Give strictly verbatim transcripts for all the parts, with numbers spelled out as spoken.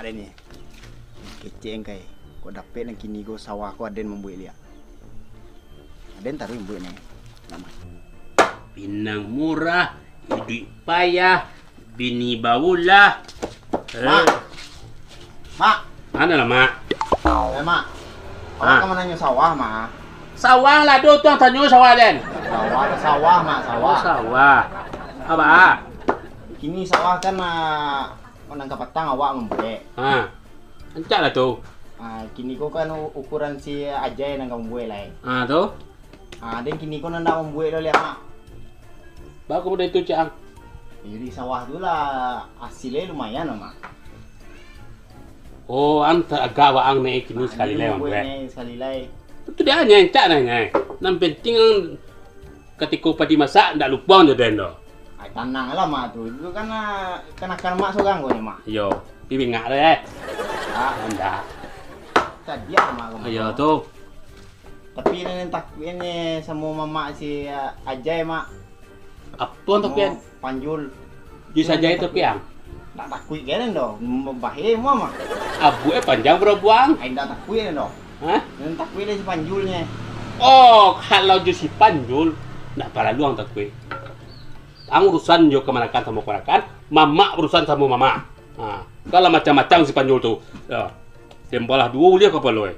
Ini. Kecek ang kai. Kok dapek nan kini ko sawah ko aden mambuek liak. Aden taruih mambuek ni. Lama. Pinang murah, iduik payah, bini baulah. Eh. Mak. Mak. Mano lah, Mak? Eh, Mak. Awak Ah. ka mananyo sawah, Mak. Sawah lah, doh, tuang tanyo sawah, den. Sawah, sawah, Mak, sawah. Oh, sawah. Apa, ah? Kini sawah kan, ah, nan kapatang awak mambuek. Ha. Rancak lah tu. Ah, kini ko kan u-, ukuran si Ajai nan ka mambuek lai. Ha, tu. Ah, den kini ko nan ndak mambuek lo liak, Mak. Baa kok model tu, cek ang? Jadi sawah tu lah, hasilnyo lumayan lah, Mak. Oh, ang ta-, agak waang naik kini Ah, sakali lai, mambuek Mak, eh. Naik sakali lai. Tu dia nyo, rancak nyo, eh. Nan penting ang katiko padi masak, ndak lupo jo den doh. Ai, tanang lah, Mak, tu. Itu kan, ah, kanakan Mak surang ko nyo, Mak. Iyo, tapi bingak tu, eh. Ah. Ndak. Tadi ah, Mak, ko, Mak. Iyo, tu. Tapi nan takuik nyo samo mamak si, ah, Ajai, Mak. Apo nan takuik? Samo Panjul. Di Sajai tu piang. Ndak takuik kalian doh. Bahaya mua, Mak. Abuak eh panjang barabuang. Ai, ndak takuik doh. Hah? Nan takuik dari si Panjulnyo. Oh, kalau jo si Panjul, ndak paralu ang takuik. Ang urusan jo kamanakan samo kamanakan, mamak urusan samo mamak. Ha, kalau macam-macam si Panjul tu. Yo. Den balah duo uliah kapalo, eh.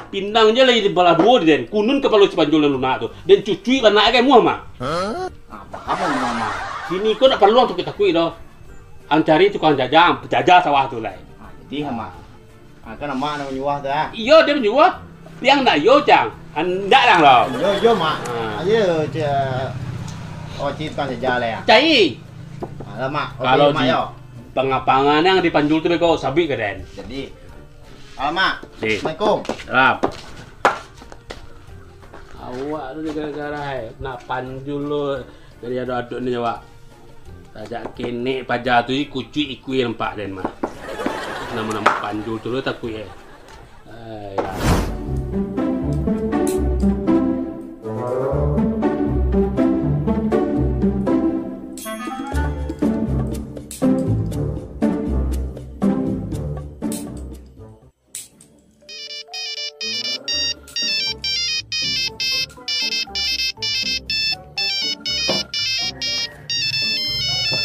Pinang je lai den balah duo den. Kunun kapalo si Panjul nan lunak tu. Den cucui bana agai mua, Mak. Hah? Ah, paham, Mak. Kini ko ndak paralu ang takuik-takuik doh. Ang cari tukang jajah, ang jajah sawah tu lai. Ah, jadi, Mak. Ah, kan Mak nan manyuwah tu, ah. Iyo, den manyuwah. Piang ndak iyo, cang. Ndak lah, lo. Iyo, iyo, Mak. Ah. Ayo, cek. Oh, cek tukang jajah lai, ah. Cari. Alah, Mak. Oke, kalau Mak, di yo. Panga-panga nan di Panjul tu beko sabuik ka den. Jadi, Alamak. Deh. Assalamualaikum. Salam. Awak tu gara-gara hai. Nah, Panjul lo dari adok-adok ni awak. Sajak kenek paja tu kucuik ikui nampak den mah. Namo-namo Panjul tu lo takuik eh. Ai.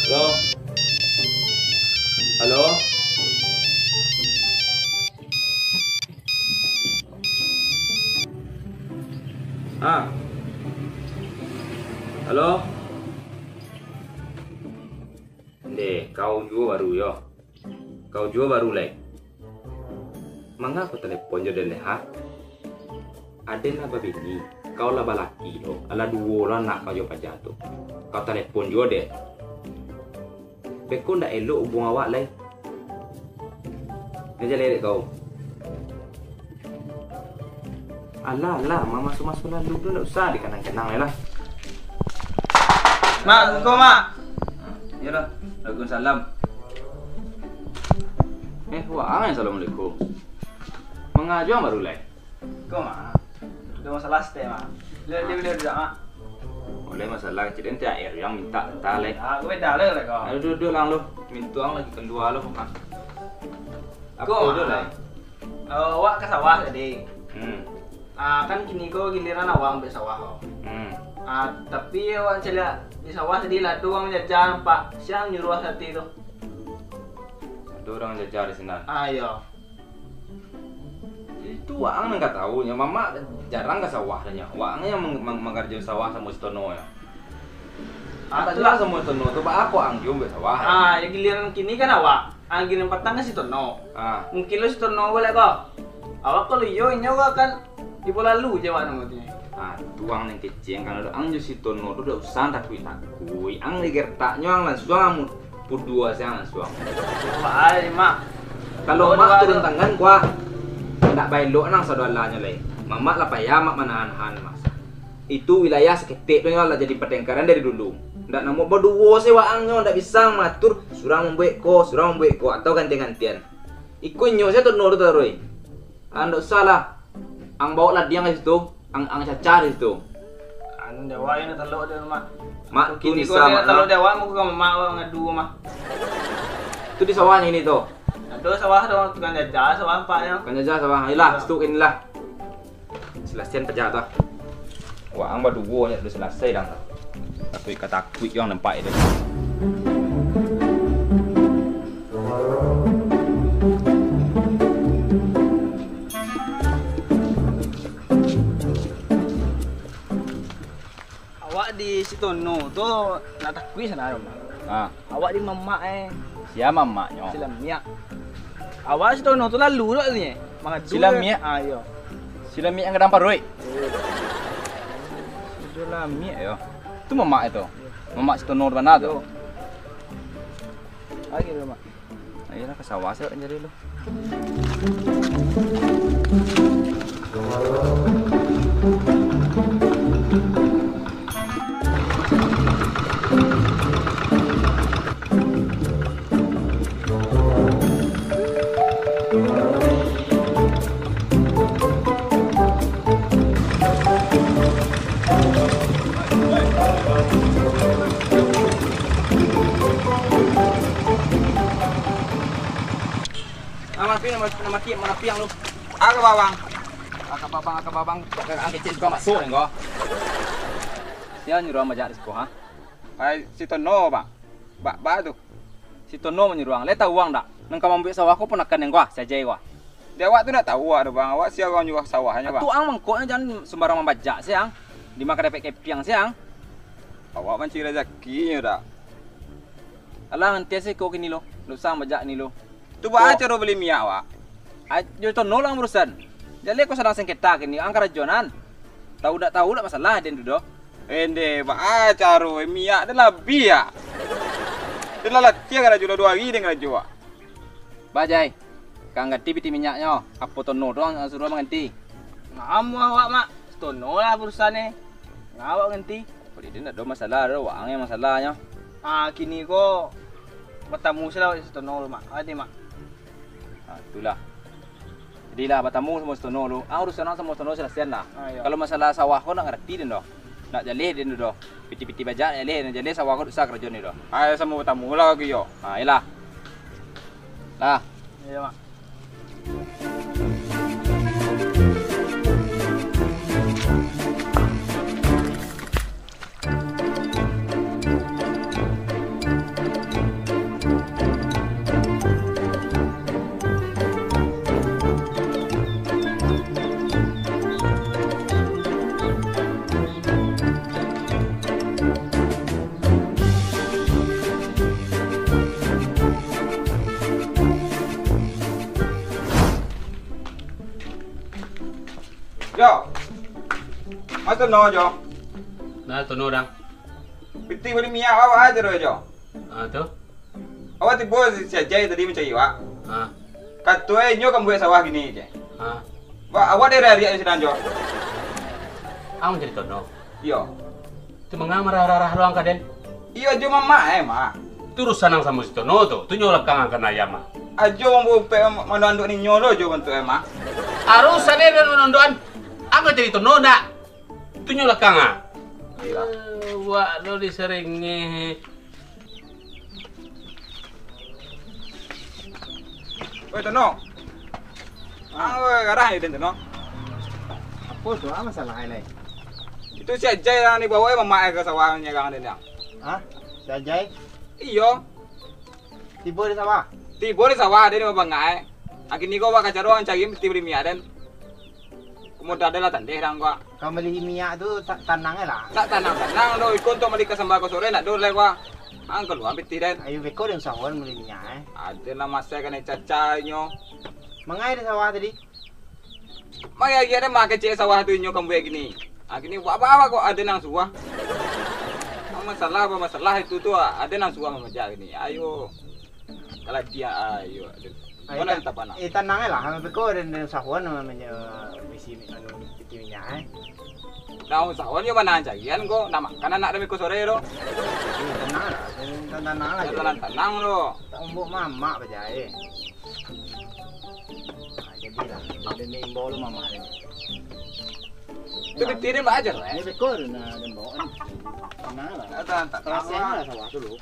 Halo? Halo? Ah. Halo? Ndeh, kau juo baru yo. Kau juo baru lai. Manga kau talepon jo den leh, ha? Aden lah babini, kau lah balaki do, alah duo lah anak kau jo paja tu. Kau talepon juo den. Beko ndak elok ubuang awak lai. Nyo jaleh dek kau. Alah, alah, mamaso-maso lalu tu ndak usah dikanang-kanang lai lah. Mak, assalamualaikum, Mak. Iyolah, waalaikumsalam. Eh, waang assalamualaikum. Mangajuang baru lai. Ko, Mak. Ado masalah saketek, Mak. Boleh, boleh, boleh duduak, Mak. Oleh masalah kecil den T H R yang minta tentang lai. Ah, gue dah lah, lah, kau. Aduh, duduk, duduk, lang, lu. Mintuang lagi kalua, lu, Mak. Apo Ko, tu, Mak. Lai? Eh, awak ka sawah tadi. Hmm. Ah, kan kini ko giliran awak ambiak sawah ko. Hmm. Ah, tapi awak caliak di sawah tadi lah ado urang jajah nampak. Sia nyuruah tadi tu? Ado urang jajah di sinan. Ah, iyo. Itu waang nan ka tahu nyo, mamak jarang ka sawah nyo. Waang yang mang-, mang-, mangarajo sawah samo si Tono nyo. Ah, tak itulah. Jelas samo si Tono tu, baa kok ang juo ambiak sawah. Ah, yang giliran kini kan awak. Ah, giliran patang kan si Tono. Ah. Mungkin lo si Tono ko lek ko. Awak kalau iyo, inyo ko akan ibo lalu je awak namo tu. Ah, tuang nan kecil, kalau ang jo si Tono tu dak usah takuik-takuik. Ang di gertaknyo ang langsuang ang pudua siang langsuang. Wah, ai, Mak. Kalau Mak turun tangan, kuah. Ndak baelok nang saudalanyo lai. Mamak lah payah Mak manahan-nahan, Mas. Itu wilayah saketek tu lah jadi patengkaran dari dulu. Ndak namuah baduo se waangnyo, ndak bisa mangatur surang mambuek ko, surang mambuek ko, atau gantian-gantian. Iko inyo se tu nurut taruih. Ah, ndak usah lah. Ang baok ladiang ka situ, ang, ang cacah di situ. Anu, di awak yang talok dia, Mak. Mak, tu kini di sa, Mak, talok di awak, muko ka mamak awak ngadu, Mak. Tu di sawah ini tu. Ado sawah tu, tukang jajah sawah nampaknyo. Tukang jajah sawah. Ayolah, situ kini lah. Salasian paja tu. Waang baduo nyo sudah salasai dang tu. Takuik ka takuik urang nampak itu. Awak di si Tono tu nak takuik sanak, Mak. Ha. Awak di mamak, eh. Sia mamaknyo? Si Lamiak. Awak si Tono tu lalu tu katanya. Mangadu. Si Lamiak? Ah, iyo. Si Lamiak nan gadang paruik? Iyo. Si Lamiak yo. Tu mamak itu. Iyo. Mamak si Tono tu bana tu. Iyo. Lagi dulu, Mak. Ayolah, ka sawah se awak cari dulu. Ah, mati, nama, nama tiap, mana piang lu? Aka babang. Aka babang, aka babang. Ang kecil suka masuk, engko. Sia nyuruah majak di siko, ha? Ai, si Tono, Bang. Bak, bak tu. Si Tono manyuruah ang. Lai tau ang dak? Nan ka mambuek sawah ko ponakan ang ko, ah, si Ajai ko, ah. Di awak tu ndak tau awak tu, Bang. Awak sia urang nyuruah sawahnyo, Bang. Tu ang mangkonyo jan sumbarang mambajak se ang. Di ma ka dapek kepiang se ang. Awak mancari razakinyo dak? Alah, nganti se ko kini lo. Ndak usah mambajak ni lo. Tu baa caro bali minyak, Wak? Ai, jo Tono lah ang urusan. Jaleh ko sadang sengketa kini, ang karajo nan. Tau dak tau dak masalah den tu doh. Ende, baa caro, minyak den labiah, ah. Den lah latiah karajo lah duo ari den karajo, Wak. Baa, Jai. Ka ang ganti pitih minyaknyo, apo Tono tu ang suruah mangganti? Ngam awak, Mak. Si Tono lah urusan e. Ngam awak ganti. Kok di den dak ado masalah doh, waang nan masalahnyo. Ah, kini ko batamu se lah awak jo si Tono tu, Mak. Ade, Mak. Ah, itulah. Jadilah batamu samo si Tono tu. Ah, urusan ang samo si Tono salasian lah. Ah, iyo. Kalau masalah sawah ko ndak ngarati den doh. Ndak jaleh den tu doh. Pitih-pitih bajak jaleh, ndak jaleh sawah ko ndak usah karajo ni doh. Ah, samo batamu lah kini yo. Ah, iyolah. Lah. Iyo, Mak. Jo. Mano Tono, Jo? Nah, Tono, Dang. Pitih bali minyak awak aja doh, Jo. Ah, tu. Awak tibo si Ajai tadi mancari awak. Ah. Kato e inyo ka mambuek sawah kini, ceh. Ah. Ba, awak dek ariak-ariak di sinan, Jo. Ang mancari Tono? Iyo. Tu manga mararah-rarah lo ang ka den? Iyo, jo mamak e, Mak. Tu urusan ang samo si Tono tu, tu nyo lakang ang ka ayam, ah. Ajo mambuek mano anduak ninyo lo jo bantuak e, Mak. Arusan e den mano anduak an. Ang ka cari Tono ndak? Tu nyo lakang, ah. Iyo. Eh, wak lo diserengeh. Oi, Tono. Ah. Ang garah yo den, Tono. Apo tu? Apo masalah e lai? Itu si Ajai nan dibaok e mamak e ka sawah nyerang den, Dang. Hah? Si Ajai? Iyo. Tibo di sawah? Tibo di sawah, den di babangak e. Kini ko baa caro ang cari pitih bali minyak den. Modal den lah tandeh dang ko. Ka mambali minyak tu ta-, tanang e lah. Ndak tanang-tanang doh, iko untuak mambali kasambal ko sore ndak doh lai ko. Ang kalua pitih den. Ayo beko den usahoan mambali minyak e. Aden lah masai kanai cacai nyo. Mangai di sawah tadi? Mangai agiah den mah kecek sawah tu inyo ka mambuek kini. Ah, kini buek apo-apo ko aden nan suah. Ang masalah apo masalah itu tu, aden nan suah mamajak kini. Ayo. Kalau dia, ayo. Ayo, mana ta-, kita panah? Eh, tanang e lah, beko den, den usahoan namonyo bisi mi-, anu, pitih minyak e. Nah, usahoan yo manang carian ko, nak makan anak den beko sore tu. Eh, tanang lah, den, tanang lah. Yo, je. Tanang-tanang tu. Tak umbuk mamak bajae. Nah, jadilah, den imbau lo mamak ni. Tu pitih den baa caro e? Ni beko den, nah, den baok ni. Tanang lah. Tak, tak, tak. Terasa lah sawah tu lo.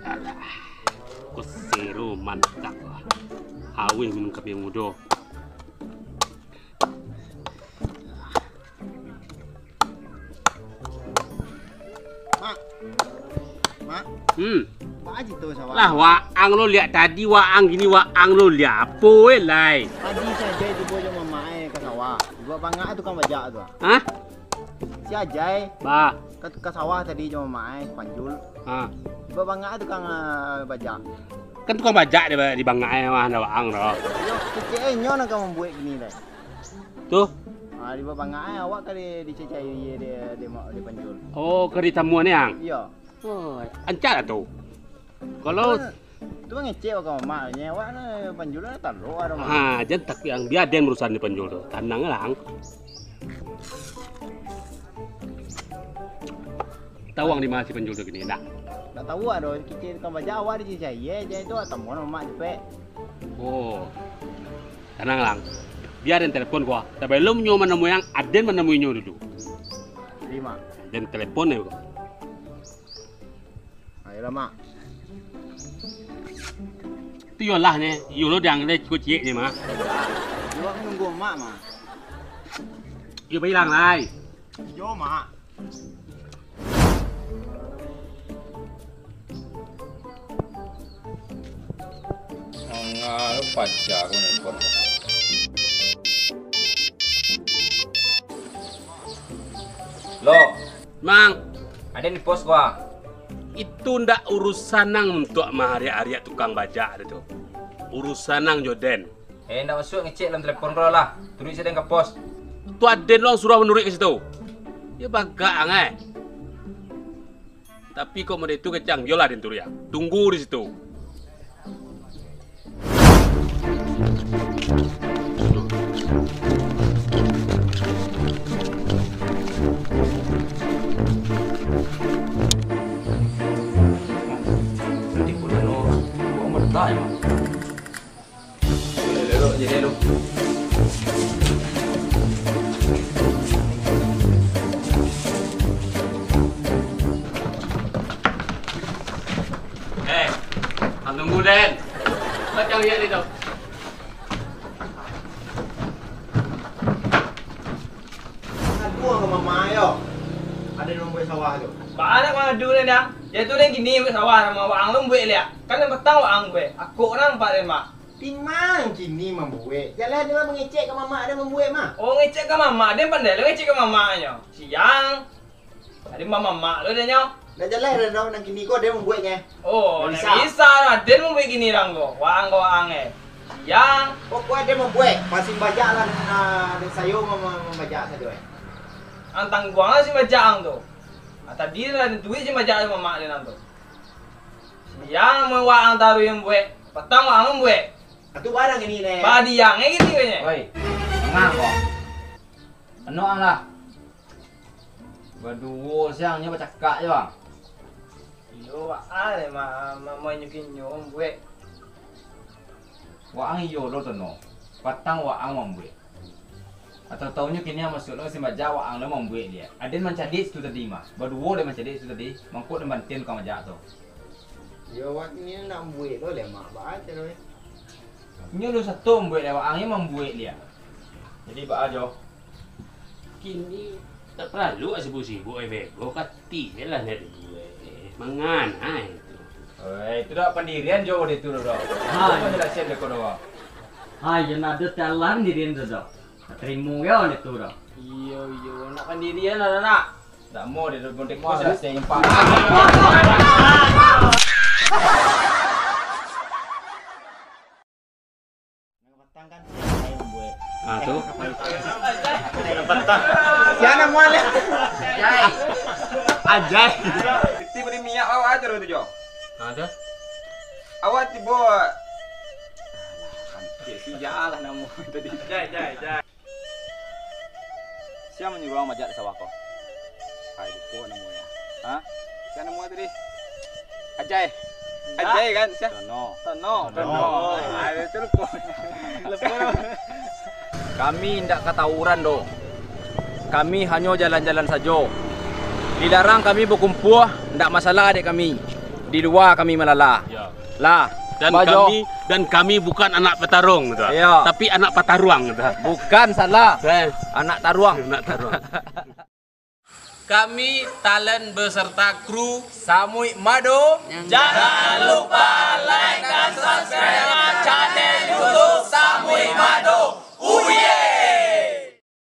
Alah. Sero mantap. Aweh minum kopi mudo. Mak. Mak. Hmm. Baa cito sawah? Lah, waang lo liak tadi, waang kini waang lo liak. Apo, eh, lai? Tadi si Ajai tibo jo mamak e ka sawah. Dibaok bangak tukang bajak tu. Hah? Si Ajai. Ba. Ka, ka sawah tadi jo mamak e, Panjul. Ha. Dibaok bangak tukang, ah, bajak. Kan tukang bajak di, di bangak e mah, ndak waang doh. Yo, kecek e nyo nan ka mambuek kini lai. Tu. Ah, dibaok bangak e, awak ka di, dicacai di, di, di, di Panjul. Oh, ka ditamuan e, Ang? Iyo. Oh, ancak lah tu. Kalau tu, tu mangecek awak ka mamak, nyo awak ni Panjul lah talok ado mah. Ha, jan takuik, Ang. Bia den urusan di Panjul tu. Tanang lah, Ang. Tau Ang di ma si Panjul tu kini, ndak? Ndak tau ado, kecek tukang bajak awak dicacai e, jan tu tamuan mamak capek. Oh. Tanang, Lang. Bia den telepon ko. Sabalum nyo manamui Ang, aden manamui nyo dulu. Terima. Den telepon e ko. Ayolah, Mak. Tu iyolah ne, iyo lo dang le kok ciek ne, Mak. Iwak nunggu Mak, Mak. Iyo, pai Lang lai. Iyo, Mak. Angah, lu pacar aku nelpon. Lo. Mang. Aden di pos gua. Itu ndak urusan ang untuak maariak-ariak tukang bajak tu. Urusan ang jo den. Eh, ndak masuak ngecek dalam telepon ko lah. Turuik sajo den ka pos. Tu aden lo ang suruah manuruik ka situ. Yo bagak ang, eh. Tapi kok model itu kecek ang, bialah den turuik ang. Tunggu di situ. Eh, ang tunggu den. Macam lihat itu. Aduh, ka mama yo. Aden mambuek sawah tu. Baa nak mangadu den, Dang? Jan tu den kini mambuek sawah, samo waang lo mambuek liak. Kan nan patang waang buek. Akok nan nampak den, Mak. Dimang kini mambuek? Jan lah den mangecek ka mamak den mambuek mah. Oh, ngecek ka mamak, den pandai lo ngecek ka mamaknyo. Siang. Tadi mamak-mamak lo den nyo. Ndak jaleh den doh, nan kini ko den mambueknyo. Oh, ndak bisa. Ndak bisa lah, den mambuek kini dang ko. Waang ko waang, eh. Siang. Pokoknyo den mambuek, pasti bajak lah den, ah, den sayo ma-, ma-, mambajak sajo, eh. Ang tangguang lah si bajak ang tu. Ah, tadi lah den turuik si bajak mamak den ang tu. Siang mah waang taruih mambuek, patang waang mambuek. Atu barang ini, Nek. Badiang e gitu nyo. Woi, tangah ko. Anu ang lah. Baduo siang nyo bacakak jo ang. Iyo, waang, ma-, ma-, ma-, nyo kinyo mambuek. Waang iyo lo tono. Patang waang mambuek. Atau taunyo kini ang masuak lo si bajak waang lo mambuek liak. Aden mancaliak situ tadi mah. Baduo den mancaliak situ tadi. Mangko den bantian tukang bajak tu. Yo, awak ni nak mambuek lo leh, Mak. Baa caro e? Nyo lo sato mambuek liak, waang nyo mambuek liak. Jadi baa jo? Kini tak paralu sibuk-sibuk, eh, bego. Kati je lah nak dibuek. Mangan ai tu. Oi, itu dak pandirian jo dek tu doh. Ha, itu penjelasan dek ko doh. Ha, yo nak ado talang dirian tu doh. Nak tarimo yo dek tu doh. Iyo, iyo, nak pandirian lah nak. Dak mau dia dek ko dah sempat. Patang kan, si Ajai mambuek. Ah, tu. Patang. Sia namo ale? Ajai. Ajai. Iti beri minyak awak aja tu, Jo. Ah, tu. Awak tibo. Alah, kan. Sia lah namo tadi. Jai, Jai, Jai. Sia manyuruah ang majak di sawah ko? Ai, lupo namonyo. Ha? Sia namo tadi? Ajai. Ajai kan? Sia? Tono. Tono. Tono. Ai, itu lupo. Lupo. Kami indak ka tawuran doh. Kami hanyo jalan-jalan sajo. Dilarang kami bakumpua, indak masalah dek kami. Di lua kami malala. Yo. Lah, Dan Bajo. kami dan kami bukan anak petarung gitu. Iya. Tapi anak pataruang gitu. Bukan salah. Eh. Anak taruang. Anak taruang. Kami talent beserta kru Samuik Mado. Jangan lupa like dan subscribe channel YouTube Samuik Mado.